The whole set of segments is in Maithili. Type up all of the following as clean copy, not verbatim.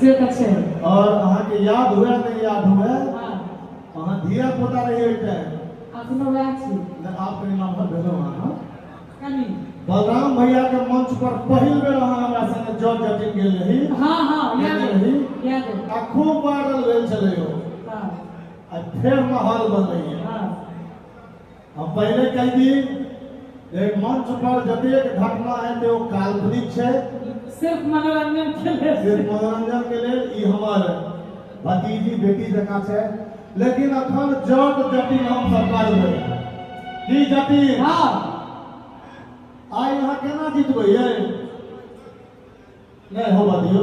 से तऽ छै। और अहाँके याद हुए नहि याद हुए, हाँ। अहाँ धिया पुता रहियै ओहि टाइम। अखनो वएह छी। नहि, आब कनि नमहर भेलहुँ अहाँ। कनि। बलराम भैया के मंच पर पहिल बेर अहाँ हमरा संगे जट जटिन गेल रही। हाँ हाँ, याद गेल रही। याद अइ। आ खूब वायरल भेल छलै ओ। हाँ। आ फेर माहौल बनलैए। हाँ। हम पहिले कहि दी जे मंच पर जतेक घटना हेतै ओ काल्पनिक छै। सिर्फ मनोरंजन के लेल। सिर्फ मनोरंजन के लेल। ई हमर भतीजी बेटी जकाँ छै, लेकिन अखन जट जटिन हम सब करबै। की जटिन? हाँ। आइ अहाँ केना जीतबै यै? नहि होबऽ दियौ।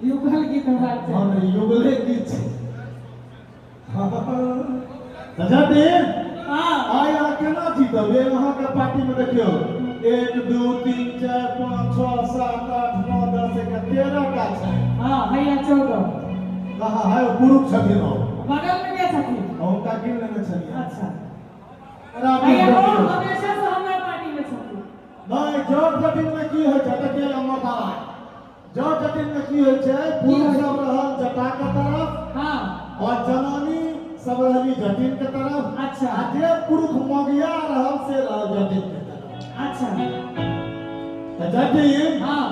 युगल गीत होबाक चाही। हँ, युगले गीत छै। तऽ जटिन, हाँ। आइ अहाँ केना जीतब ये? अहाँके पार्टी में देखियौ 1 2 3 4 5 6 7 8 9 10 11 13 टा छै। हाँ, हैया 14। कहाँ है? ओ पुरुष छथिन ओ। बगल में के छथिन? हुनका गिन लेने छलियै। अच्छा। अरे हैया ओ हमेशा से हमरा पार्टी में छथिन। नहि, जट जटिन में की होइ छै देखियौ अम्मा, जट जटिन में की होइ छै, पुरुष सब रहल जटा के तरफ, हाँ, और जनानी सब रहली जटिन के तरफ। अच्छा। आ जे पुरुष मगिया रहल से रहल जटिन के तरफ। अच्छा। तऽ जटिन, हाँ,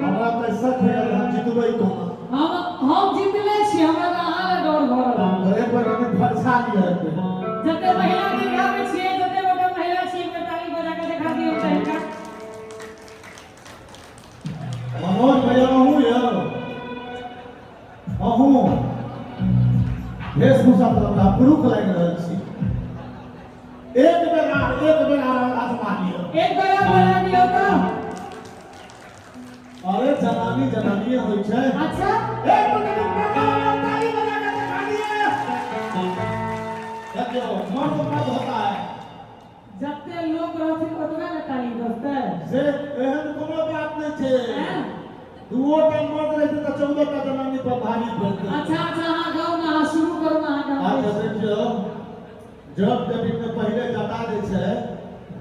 हमरा तऽ शक होइया जे हम जीतबै कोना। हम जीतले छी, हमरा तऽ अहाँ लए डर भऽ रहल है। तऽ एक बेर कनि फरछा लिअ एक बेर। जते महिला दीर्घा में छियै, जते गोटे महिला छी, एक बेर ताली बजा के देखा दियौ तऽ हिनका। मनोज भैया अहूँ यौ, अहूँ वेशभूषा तऽ हमरा पुरुष लागि रहल छी। एक बेर आर, एक बेर आर आजमा लिअ। एक बेर आर बजा दियौ तऽ। अरे जनानी जनानिए होइ छै। अच्छा। एक मिनट, ताली बजा के देखा दिए। देखियौ, मर्द मर्द होता है। जते लोक रहथिन ओतबे ने ताली बजतै। से एहन कोनो बात नहि छै। हैं? दूओ टा मर्द रहतै तऽ 14 टा जनानी पर भारी पड़तै। अच्छा अच्छा, अहाँ गाउ ने, अहाँ शुरू करू ने, अहाँ गाउ। अच्छा देखियौ, जब जमीन में पहिले जटा जे छै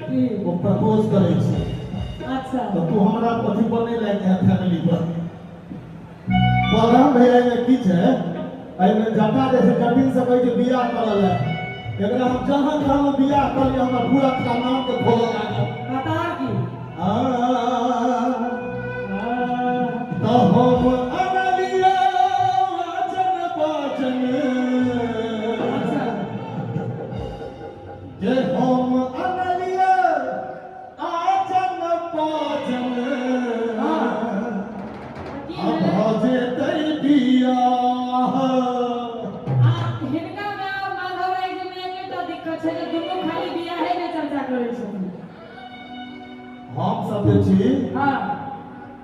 की? ओ प्रपोज करै छै। अच्छा। तऽ तू हमरा अथी पर नहि लागि जाइ, फैमिली पर। बलराम भैया, एहिमे की छै, एहिमे जटा जे छै जटिन से कहै छै बियाह करऽ लए। एकरा हम जहाँ कहलहुँ बियाह कऽ लिअ, हमरा पूरा खानदान के खोलऽ लागल। बता की? तऽ हम अनलियै वाचन बाचन। अच्छा। जे हम अनलियै आचन पाचन, की आ भेलै? भऽ जेतै बियाह। आ हिनका मे और माधव राय जी मे एकेटा दिक्कत छै जे दुनू खाली बियाहे के चर्चा करै छथिन। हम सब जे छी, हाँ,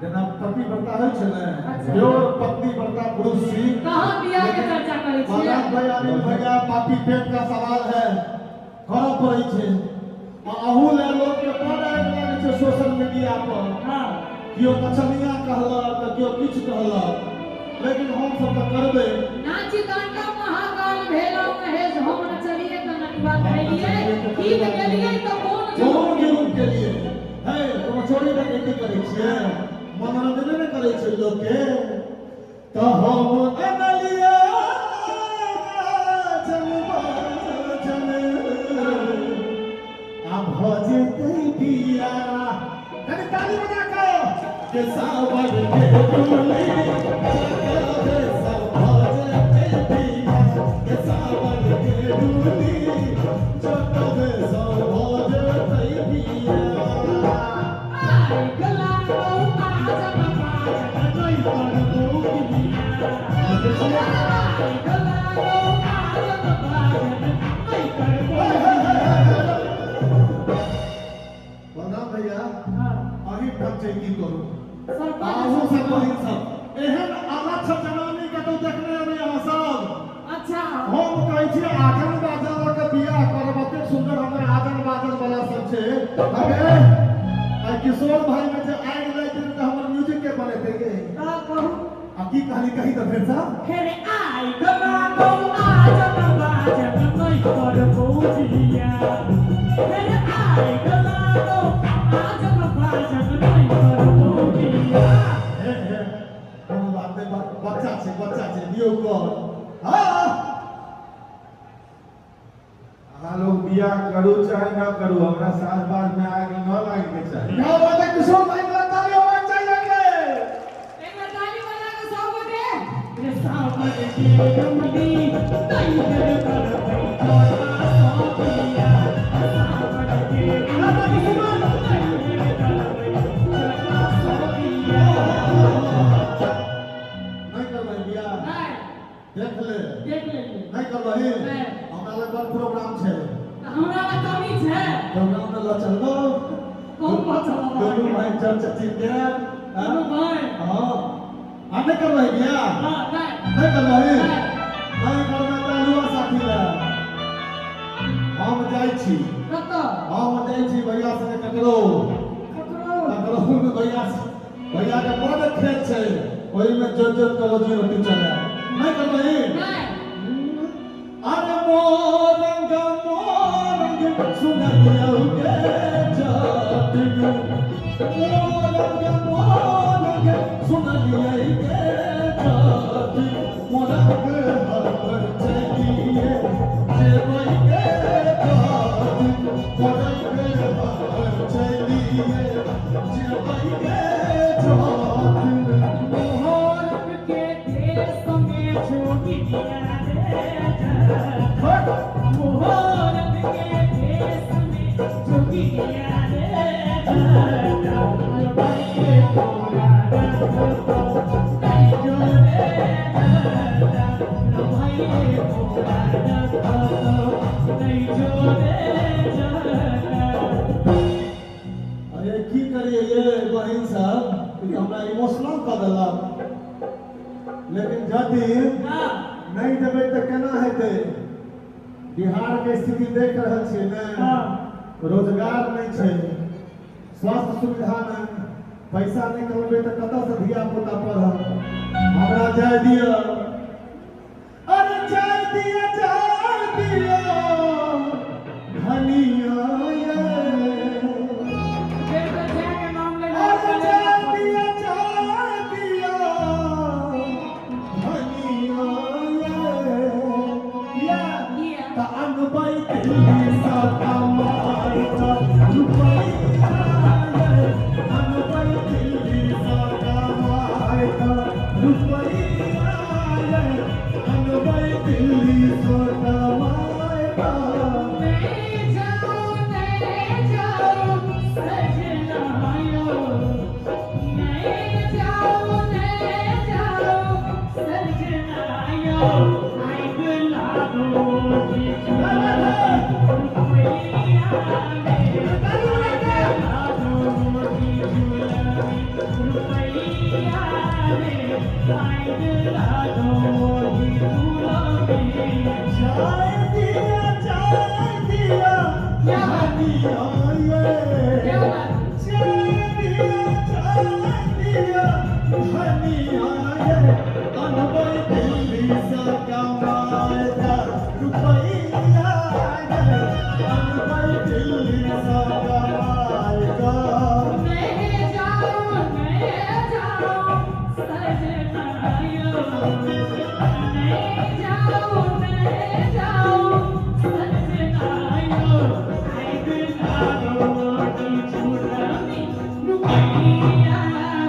जेना पतिव्रता होइ छै ने, अच्छा। प्योर पतिव्रता पुरुष छी। तहन बियाह के चर्चा करै छियै। बलराम भैया, अनिल भैया, पापी पेट का सवाल है, करऽ पड़ै छै। आ अहू ले लोक के बड़ आगि लागै छै सोशल मीडिया पर। हाँ। केओ नचनिया कहलक तऽ केओ किछु कहलक, लेकिन हम सब तऽ करबै। नाची तांडव महाकाल भेलौ महेश, हम नचलियै तऽ नटुआ कहलियै, गीत गेलियै तऽ कोन कोन जुलुम। जुलुम केलियै है? कोनो चोरी डकैती करै छियै? मनोरंजने ने करै छियै लोकके। तऽ हम अनलियै जन जन, आ भऽ जेतै बियाह। कनि ताली बजा कऽ के सावर के डोली जगह सब भऽ जेतै बियाह, के सावर के डोली जगह सब भऽ जेतै बियाह। आइ गला गौ आजन बाजन नै करबौ बियाह। आइ गला गौ आजन बाजन नै करबौ बियाह। बलराम भैया, हाँ, अहीं पंचायती करू। सरपंच। अहूँ सब बहिन सब, एहन अलक्ष जनानी कतौ देखने हेबै अहाँ सब? अच्छा। हम कहै छी आजन बाजन लऽ के बियाह करब, एतेक सुन्दर हमर आजन बाजन वाला सब छै। अगे आइ किशोर भाई में जे आगि लागि गेलै तऽ हमर म्यूजिक के बनेतै गे? तऽ कहू। आ की कहली, कही तऽ फेर सँ। फेर आइ गला गौ आजन बाजन नै करबौ बियाह। फेर आइ गला गौ आजन बाजन नै करबौ बियाह। हे हे, कोनो कहतै बच्चा छै, बच्चा छै, दियौ कर। हाँ। अहाँ लोग बियाह करू चाहे ना करू, हमरा सास बाज में आग न लागे के चाही। क्या बात है किशोर भाई, वाला ताली होना चाहिए के। एक बार ताली बजा के सब गोटे। रे सावन के डुमली तई कर करबै चोरा सौपिया। सावन के डुमली तई कर करबै चोरा सौपिया। नहीं करबै बियाह? नहीं। देख ले। देख लेलियै। नहीं करबही? नहि। हमरा लग बड़ प्रोग्राम छै। तऽ हमरा लग कमी छै। प्रोग्राम में लऽ चलबो। कौन बचल? दुनू भाई चल चची के। दुनू भाई। हाँ, आ नहीं करबही बियाह? हाँ, नहीं। नहीं करबही? नहि। नहीं करबै तऽ लुआ साथी लए हम जाइ छी। कतऽ? हम जाइ छी भैया संगे ककरो। ककरो? ककरो भैया, भैया के बड़ खेत छै, ओहिमे जोत जोत के रोजी रोटी चले। नहीं करबही? नहि। अरे मोरंग मोरंग सुनलियौ गे जटिन, मोरंग मोरंग सुनलियै गे जटिन, मोरंग हमर चलिए जेबै गे जटिन, मोरंग हमर चलिए जेबै गे जटिन। मोहरम के देश में जोगिया रे जाता। मोहरम के देश में जोगिया रे जाता। लबाई तोरा रखतो नहीं जो रे जाता। लबाई तोरा रखतो नहीं जो रे जाता। अरे की करिए ये बहिन सब, ई हमरा इमोशनल कऽ देलक। लेकिन जदि नहि देबै तऽ केना हेतै? बिहार के स्थिति देख रहल छियै ने? रोजगार नहि छै, स्वास्थ्य सुविधा नहि, पैसा नहि कमेबै तऽ कतऽसँ धिया पुता पढ़त? हमरा जाय दिअ। अरे जाय दिअ, जाय दिअ धनिया ये। फेर तऽ जाय के नाम ले। अरे जाय दिया, जाय दिया धनिया ये। या किया? त अनबै दिल्ली सँ कमाइ क रुपैया ये। अनबै दिल्ली सँ कमाइ क रुपैया ये। अनबै दिल्ली सँ कमाइ क। नहीं जाओ, नहीं जाओ सजनायो, नहीं जाओ, नहीं जाओ सजनायो, आइब लागो रुपैया रे, लागो रुपैया रे, आइब लागो जाय दिया, जाय दिया धनिया ये। क्या बात? जाय दिया, जाय दिया धनिया ये। अनबै दिल्ली सँ कमाय क रुपैया ये। अनबै दिल्ली सँ कमाय क। नहीं जाओ, नहीं जाओ सजनायो, नहीं जाओ, नहीं जाओ सजनायो, आइब लागो झूलनी रुपैया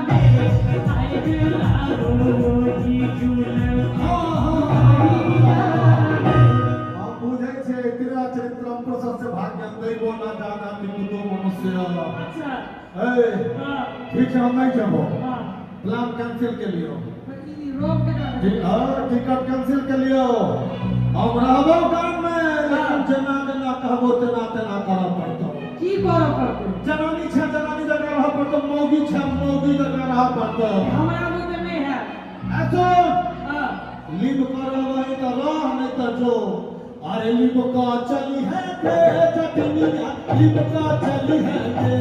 में, आइब लागो झूलनी हम बुझै छियै, तेरा चरित्रम प्रशस्य भाग्यम दैवो न जानाति कुतो मनुष्य। अच्छा। ए। ठीक छै, हम नहि जेबो। प्लान कैंसिल के लियो। ई रोक के ठीक, हाँ, टिकट कैंसिल के लियो। हम रहबो गाम में, लेकिन जेना जेना कहबो तेना तेना करऽ पड़तौ। की करऽ पड़तै? जनानी छै, जनानी जकाँ रहऽ पड़तौ। मौगी छै, मौगी जकाँ रहऽ पड़तौ। हमरा बुते नहि हैत। आ सुन। हाँ। लिव करबही तऽ रह, नहि तऽ जो। अरे लिव का चली है गे जटनिया, लिव का चली है गे,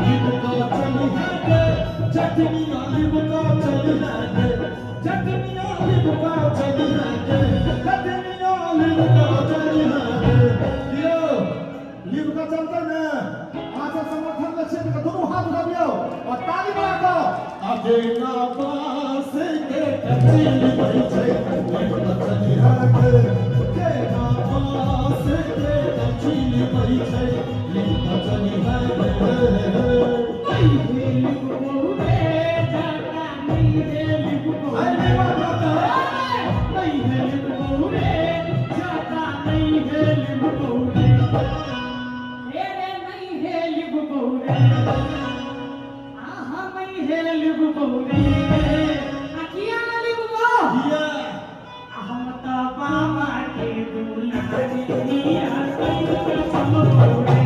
लिव का चली है गे जटनिया, लिव का चली है गे जटनिया, लिव का चली है गे जटनिया, लिव का चली है गे। यौ, लिव का चलतै ने? अहाँ सब समर्थन में छियै तऽ दुनू हाथ उठाबियौ और ताली बजा कऽ। अजे ना बास कचीली छै लेके चलिहा गे केना बाँस के कचीली छै लेके चलिहा गे। नहीं हेली बहुरे जाता, नहीं हेली अरे बहुरे। बाबा। नहीं हेली बहुरे जाता, नहीं हेली बहुरे रे रे, नहीं हेली बहुरे, आहा नहीं हेली बहुरे। आ किया ना लिखबो? किया? हम त बाबा के दुलारी मिया कसम बहुरे,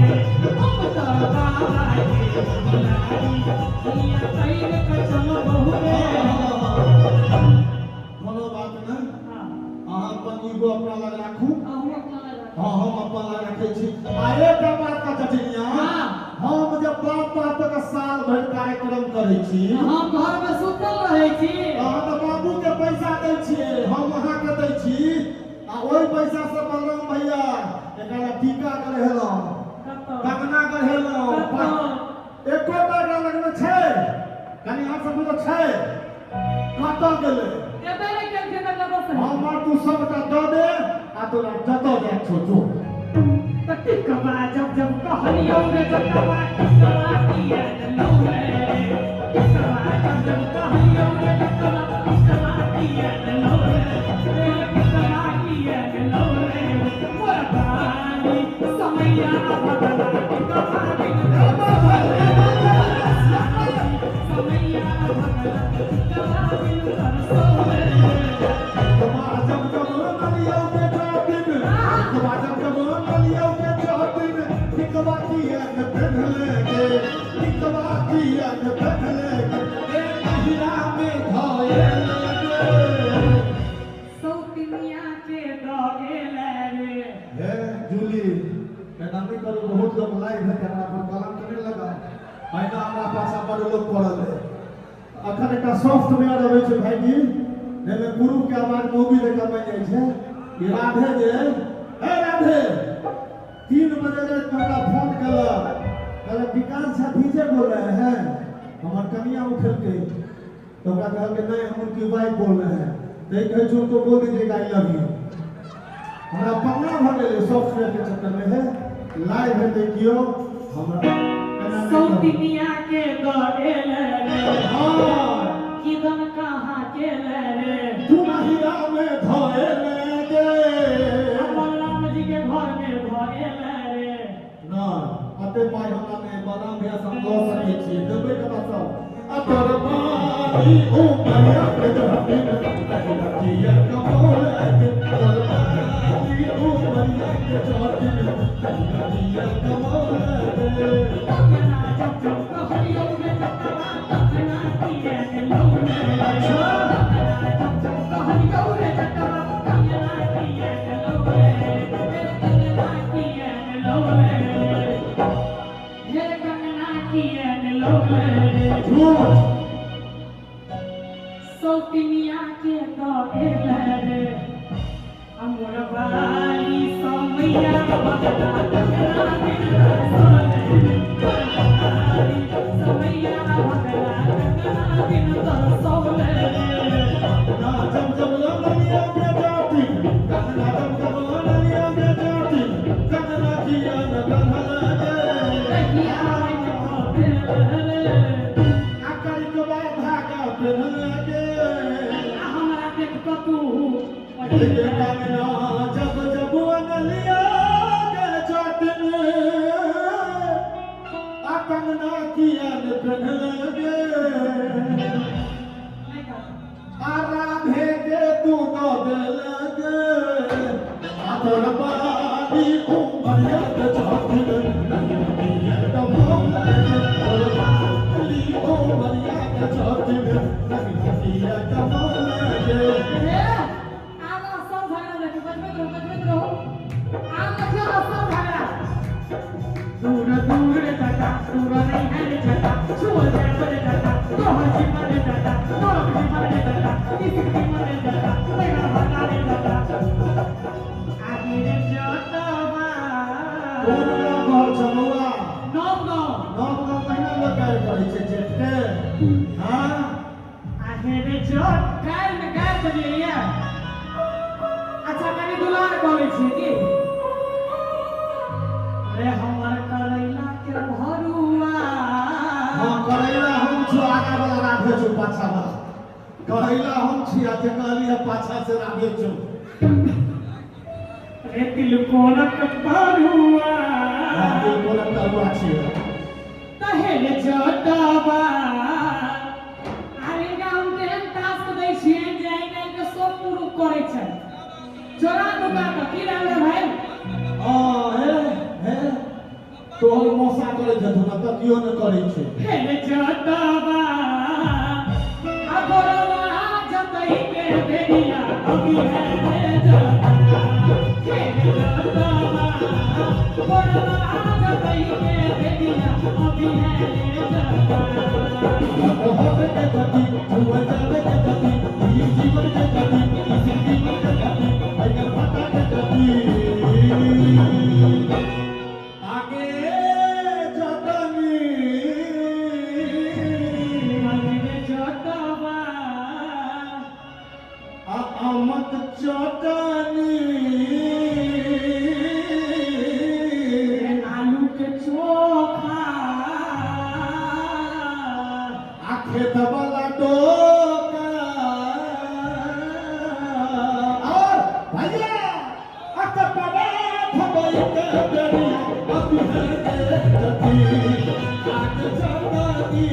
हम त बाबा के दुलारी मिया कैल कसम बहुरे। कोनो बात नहि। हाँ। अहाँ अपन ईगो अपना लग राखू। अहूँ अपना लग राखू। हाँ, हम अपन लग रखै छी। आ एकटा बात का चटनिया। हाँ। हम जब बाप बाप के साल भरि कार्यक्रम करै छी, हम घर में सुतल रहै छी। अहाँ तऽ बाबू के पैसा दै छियै, हम अहाँके दै छी। आ ओहि पैसा से बलराम भैया एकरा टीका गढ़ेलहुँ, कतऽ? कंगना गढ़ेलहुँ। कतऽ? एको टा लगमे छै? कनि अहाँ सब तऽ छै, कतऽ गेलै? एबे नहि केलखिन तऽ कतऽ से? हमर तू सबटा दऽ दे आ तोरा जतऽ जाय छौ जो। तऽ टिकवा जब जब कहलियौ रे जतवा, टिकवा किया देलौ रे? टिकवा जब जब कहलियौ रे जतवा, टिकवा किया देलौ रे? रे टिकवा किया देलौ रे? मोर बाली समैया भगला, टिकवा बिन समैया भगला, टिकवा बिन तरसो रे। जब जब नलियौ के चौकिन, जब जब नलियौ के चौकिन, टिकवा किया ने पेन्हले गे? टिकवा किया ने पेन्हले गे? ए महिला में धोए गे। सौतिनिया के दऽ रे। हे जूली, एना नहि करू। बहुत लोग लाइव है, हमरा पर कलंक नहि लगाउ। एना हमरा पाछा बड़ लोग पड़ल है। अखन एकटा सॉफ्टवेयर अबै छै भाईजी, जाहिमे गुरु के आवाज मूवी जकाँ बनि जाइ छै। ई राधे जे हे राधे, 3 बजे राति में हमरा फोन केलक, कहलक, "विकास झा डीजे बोल रहे हैं?" हमर कनिया उठेलकै तऽ ओकरा कहलकै, "नहीं, हम उनकी वाइफ बोल रहे हैं।" तऽ ई कहै छै, "उनको बोल दीजिएगा I love you." हमरा पंगा भऽ गेलै सॉफ्टवेयर के चक्कर में। है लाइव है, देखियो हमरा एना नहि करू। सौतिनिया के दऽ रे। हाँ। किदन कहाँ के रे? तू महिला में धोए ले गे। बलराम जी के घर में धोए रे। ना, अते पाइ हमरा नहि। बलराम भैया से हम लऽ सकै छियै, देबै कता सब? आ तोर बाली उमरिया के जहतिन रखिया कमोल के, तोर बाली उमरिया के जहतिन रखिया कमोल के। कंगना जब जब कहलियौ रे जतवा, कंगना किया देलौ रे? अच्छा। कंगना जब जब कहलियौ रे जतवा, कंगना किया देलौ रे? हे कंगना किया देलौ रे? हे कंगना किया देलौ रे? झूठ। सौतिनिया के दऽ रे, अमर बाली समैया भगला, कंगना बिन तरसोले। बाली समैया भगला, कंगना बिन तरसोले। ना जब जब ललिया के जाती, कंगना जब जब ललिया के जाती, कंगना किया न गन्हल गे। रहिया रे। आकर के धागा पेन्हल गे। हमरा देख कऽ तू के कंगना जब जब अनलिया के जातिन, आ कंगना किया न पेन्हल गे? आ राधे के तू दऽ देल गे। आ तोर बाली उमरिया के जातिन नहीं कमोल गे, तोर बाली उमरिया के जातिन नहीं कमोल गे। हे, आब असल झगड़ा देखू। बजबैत रहू, बजबैत रहू। आब देखियौ असल झगड़ा। दूर दूर जटा, दूर नहीं है रे जटा, छुअल जाय रे जटा, तोहर जीवन रे जटा, तोहर जीवन रे जटा, किसी जीवन रे जटा, बैगन भरता रे जटा, आगे रे जटवा। कोन गाँव घर छ बौआ? नौ गाँव। नव गाँव महिना लोक गाय करै छै जेठ के। हाँ। आगे रे जटवा। तोहर गायर में गायर बजैया। अच्छा कनी दुलार बोलै छियै की? अरे हमर करैला के भरुआ। हाँ, करैला हम छु, आगा वाला राधे छु, पाछा वाला। करैला हम छी आ जे कहलियै पाछा से राधे छु। अरे तिलकोरक भरुआ। हाँ, तिलकोरक तरुआ छियै। तहेर जटबा। अरे गाम केहन टास्क दै छियै जे आइ काल्हि के सब पुरुख करै छै, चोरा नुका कऽ की रहल रे भाई? हाँ, हे हे तोहर मौसा करै छथुन, एतऽ केओ नहि करै छै। हेर जटबा आ गोरवा जतई के बेरिया अभी है रे जटबा। हेर जटबा गोरवा जतई के बेरिया अभी है रे जटबा। होठ के गति, छुए जावे के गति, ई जीवन के गति, ई जीवन के गति, बैगन भट्टा के गति। आगे जतनी। अरे जटबा। आ आमक चटनी। आलू के चोखा। आ खेत वाला डोका। और भैया आ कपड़ा धोबै के बेरिया अभी है के जती। आग जतनी,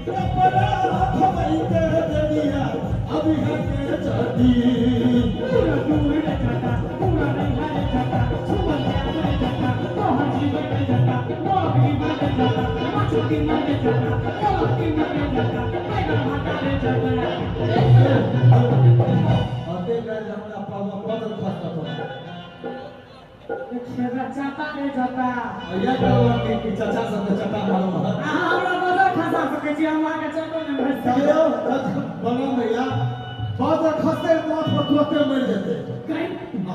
कपड़ा धोबै के बेरिया अभी है के जती। पूरा दूर रे जटा, पूरा नैहर रे जटा, छुअल जात रे जटा, तोहर जीवन रे जटा, मोर जीवन रे जटा, मछुकी मन रे जटा, कोलकी मन रे जटा, बैगन भाटा रे जटा। अते गाइस हमरा पदल खसत। चाटा रे जटा। या कहलक कि चाचा सब के चटा मारो। अहाँ हमरा बजर खसा सकै छी, हम अहाँके चटो नहि भरि सकै। चलो बना भैया, बजर खसते माथ पर तुरते मरि जेतै। कहीं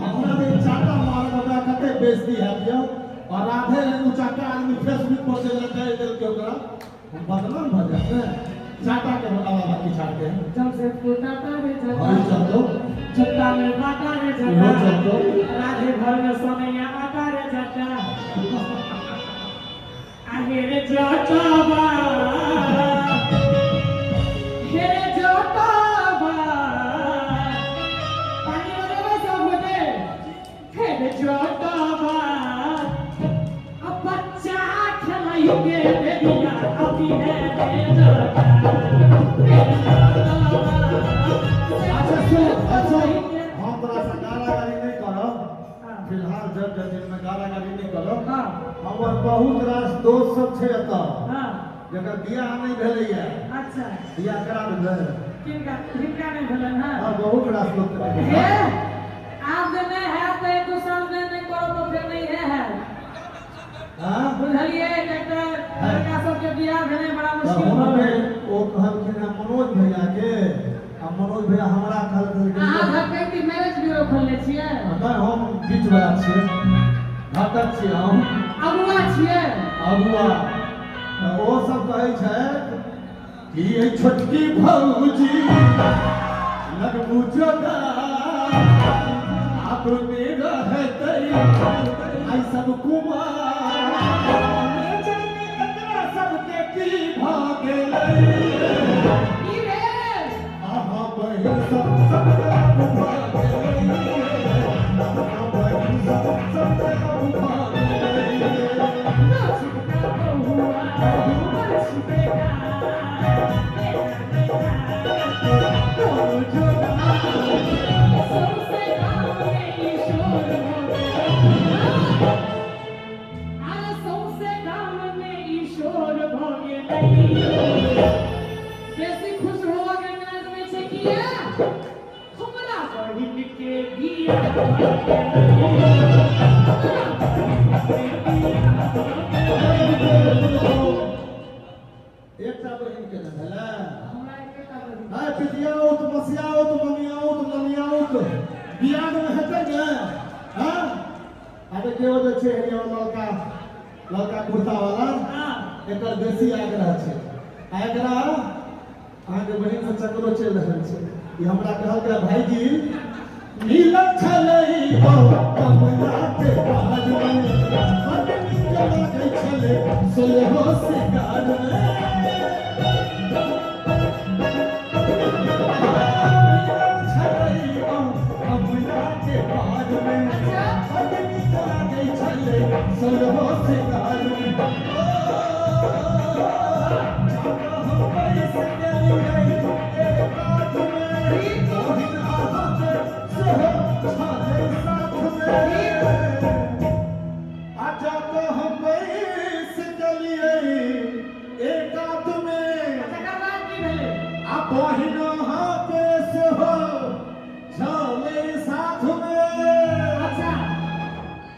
हमरा जे चाटा मारब, ओकरा कते बेइज्जती हैत यौ। और राधे उ चाटा आदमी फेसबुक पर से लगा देलकै, ओकरा हम बदनाम भऽ जायत ने चाटा के अलावा किछु आर के। जमशेदपुर टाटा रे जटा। हई चलतो। जट्टा में बाटा रे इहो जटा। चलतो। राधे घर में सोनैया आटा रे जटा। आहे रे जटबा, हे रे जटबा, पानी बजेबै सब गोटे। हे रे जटबा, अब बच्चा खेलाई के बेरिया अभी है रे जटा। हे रे जटबा। अच्छा सुन, अच्छा हम तोरा से गाला गाली नहि करब। फिलहाल जब जटिन में गाला गाली नहि करब। हमर बहुत रास दोस्त सब छै एतऽ जकर बियाह नहि भेलैया। बियाह करा देबै। किनका किनका नहि भेलनि हँ? हाँ, बहुत रास लोक के नहि हे भेलै। आब जे नहि हैत तऽ एक दू साल मे नहि करब तऽ फेर नहि हे हैत। हाँ? बुझलियै? एकटा लड़का सबके बियाह भेनाइ बड़ा तऽ मुश्किल भऽ हुनके गेल। ओ कहलखिन हँ मनोज भैया के, आ मनोज भैया हमरा कहलखिन। अहाँ धकैती मैरेज ब्यूरो खोलने छियै? नहि, हम बीच वाला छियै, घटक छियै हम। अगुआ छियै? अगुआ। तऽ ओ सब कहै छै कि एहि छोटकी भौजी लगबू जोगा अपने रहतै आइ सब कुमार, जाने एकरा सबके की भऽ गेलै। की भेल? अहाँ बहिन सब सब भऽ गेलै, अहाँ बहिन सब सब भऽ गेलै। छिपका बहुआ बड़ छिपेगा, कोनो जोगार। सौंसे गाँव में ई शोर हो गेलै। आ सौंसे गाँव में ई शोर भऽ गेलै। बेसी खुश होबऽ के अंग्रेज नहि छै, किया हमरा बहिन के बियाह भऽ गेलै। हमरा बहिन के बियाह भऽ गेलै। एकटा बहिन के ने भेलै? हमरा एकेटा बहिन। आय पितियाउत, मसियाउत, ममियाउत, लमियाउत, बियाह मे हेतै ने? हाँ, आ देखियौ जे छै हेरिया ललका ललका कुर्ता वाला। एकर बेसी आग्रह छै आ एकरा अहाँके बहिन से चक्करो चलि रहल छै। ई हमरा कहलकै भाईजी मिलल छलै ओ कमला के बाग में, बड नीक लागै छलै सोलहो सिंगार में। मिलल छलै ओ कमला के बाग में, बड नीक लागै छलै सोलहो सिंगार में। ओ जाकऽ हम बैस गेलियै एक में, बहिन अहाँके सेहो छलै साथ में। आ जाकऽ हम बैस गेलियै एकात में, तकर बाद की भेलै? आ बहिन अहाँके सेहो छलै साथ में।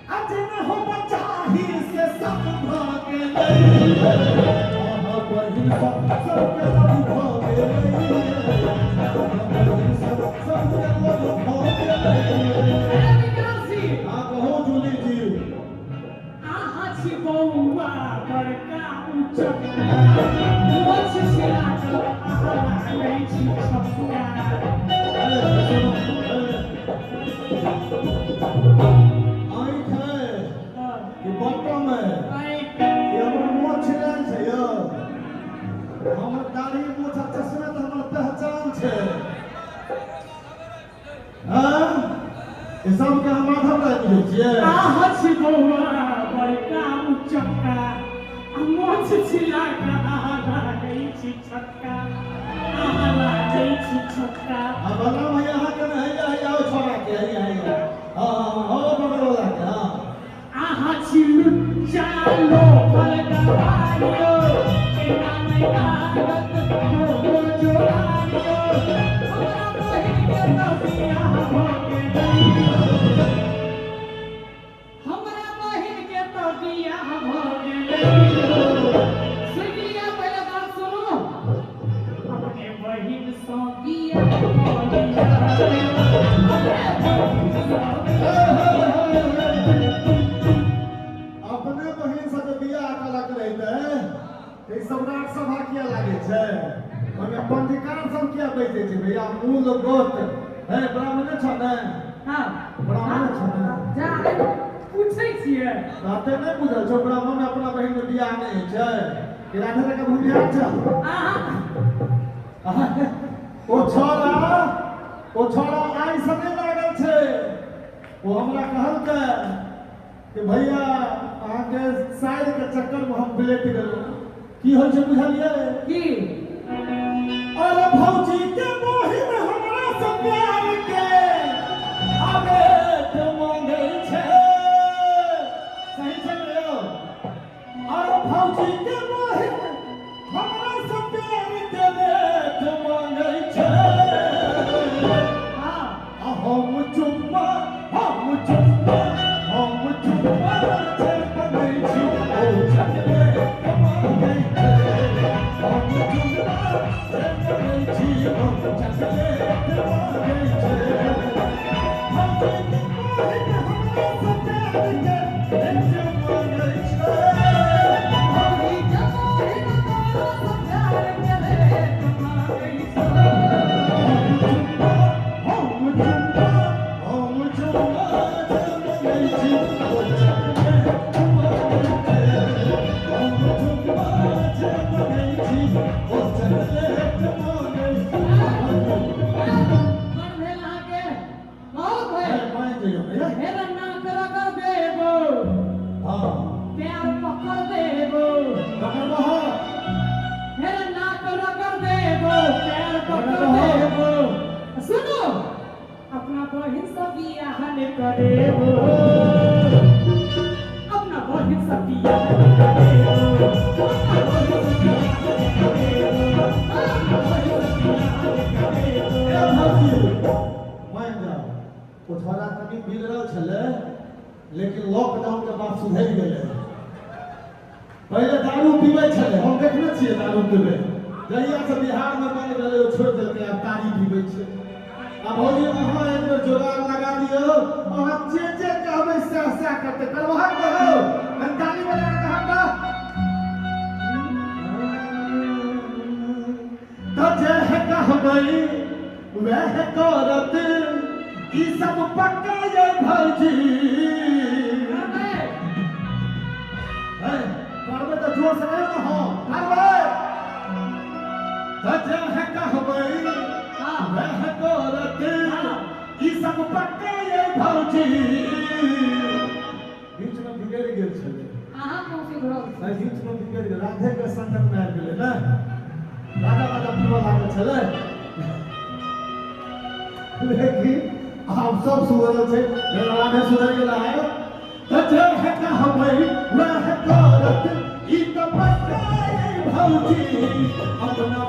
आ जेना हम चाही से सब भऽ गेलै, अहाँ बहिन सब सबके लग भऽ गेलै, अहाँ बहिन सब सबके लग भऽ गेलै। अरे विकास जी। हाँ कहू जूली जी। अहाँ छी बौआ बड़का उचक्का, मोछ छिला कऽ अहाँ लागै छी छक्का। अरे सुनो, आँखि है कि बटम है? आँखि। ई हमर मोछ छिलायल छै यौ? हमर दाढ़ी मोछ आ चश्मा तऽ हमर पहचान छै। हाँ, ई सबके हम माधव राय बुझै छियै। अहाँ छी बौआ बड़का उचक्का, आ मोछ छिला कऽ अहाँ लागै छी छक्का, अहाँ लागै छी छक्का। आ बलराम भैया, अहाँके ने हैया हैया ओ छोड़ा के हैया हैया, हाँ हाँ हाँ बगल वाला के हाँ। अहाँ छी लुच्चा लोफर गवारियो, एना नहि लागत कोनो जोगारियो, हमरा बहिन के तऽ बियाह भऽ गेलै, हमरा बहिन के तऽ बियाह भऽ गेलै। सुनि लिअ, पहिले बात सुनू, अपने बहिन सँ बियाह कऽ लिअ, अपने बहिन सँ। अपने बहिन से जे बियाह कलक रहितै तऽ ई सम्राट सभा किया लागै छै? ओहिमे पंडिकार सब किया बैसै छै? भैया मूल गोत है ब्राह्मणे छ ने? हाँ। ब्राह्मणे छ ने? जा, पूछै छियै। कहते नहि बुझल छौ, ब्राह्मण अपना बहिन मे बियाह नहि होइ छै कि राधे के भूमिहार छ? अहाँ ओ छोड़ा, ओ छोड़ा आइ से नहि लागल छै। ओ हमरा कहलकै कि भैया अहाँके साइडके चक्करमे हम बिलटि गेलहुँ। की होइ छै बुझलियै? की? अरे भौजी के बहिन हमरा से प्यार के आबेट मांगै छै, सही छै ने यौ? अरे भौजी के बहिन हमरा से प्यार के रेट मांगै छै। हाँ। आ हम चुम्मा, हम चुम्मा, हम चुम्मा छै मंगै छी, ओ चॉकलेट मांगै छै। हम चुम्मा छै मंगै छी, ओ चॉकलेट मांगै छै। भौजी के बहिन हमरा से प्यार के रेट मांगै छै। भौजी के बहिन तोरा सँ प्यार के रेट मांगै छौ। हम चुम्मा, हम चुम्मा, हम चुम्मा जे मंगै छी, ओ चॉकलेट मांगै छै। हम चुम्मा जे मंगै छी, ओ चॉकलेट मांगै छै। बड़ भेल अहाँके, बहुत भेल। मानि जइयौ भैया। हेर नाक रगड़ देबो, प्यार पकड़ देबो। पकड़बहो। हेर नाक रगड़ देबो, प्यार पकड़ देबो। सुनो, अपना बहिन से बियाह ने करेबो, अपना बहिन से बियाह ने करेबो, अपना बहिन से बियाह ने करेबो, अपना बहिन से बियाह ने करेबो। ए भौजी, मानि जाओ, ओ छोड़ा कनि बिगड़ल छलै, लेकिन लॉकडाउन के बाद सुधरि गेलै। पहिले दारू पीबै छलै, हम देखने छियै दारू पीबै। जहिया से बिहार में बन गेलै ओ छोड़ि देलकै, आब तारी पीबै छै। आ भौजी, अहाँ एक बेर जोगाड़ लगा दियौ, अहाँ जे जे कहबै सएह सएह करतै। करबहक कहू, कनि ताली बजा कऽ कहब तऽ। तऽ जे कहबै वएह करत, ई सब पक्का ये भौजी। करबै। है, करबै तऽ जोर से कहियौ ने, हँ करबै तऽ जएह कहबै वएह करत, ई सब पक्का ये भौजी। बीच में बिगड़ि गेल छलै। अहाँ कोन सुधरल छी? नहि, बीच में बिगड़ि गेल, राधे के संगत में आबि गेलै ने, राधा राधा पीबऽ लागल छलै, लेकिन आब सब सुधरल छै, राधे सुधरि गेला है। तऽ जएह कहबै वएह करत, ई तऽ पक्का ये भौजी। अपना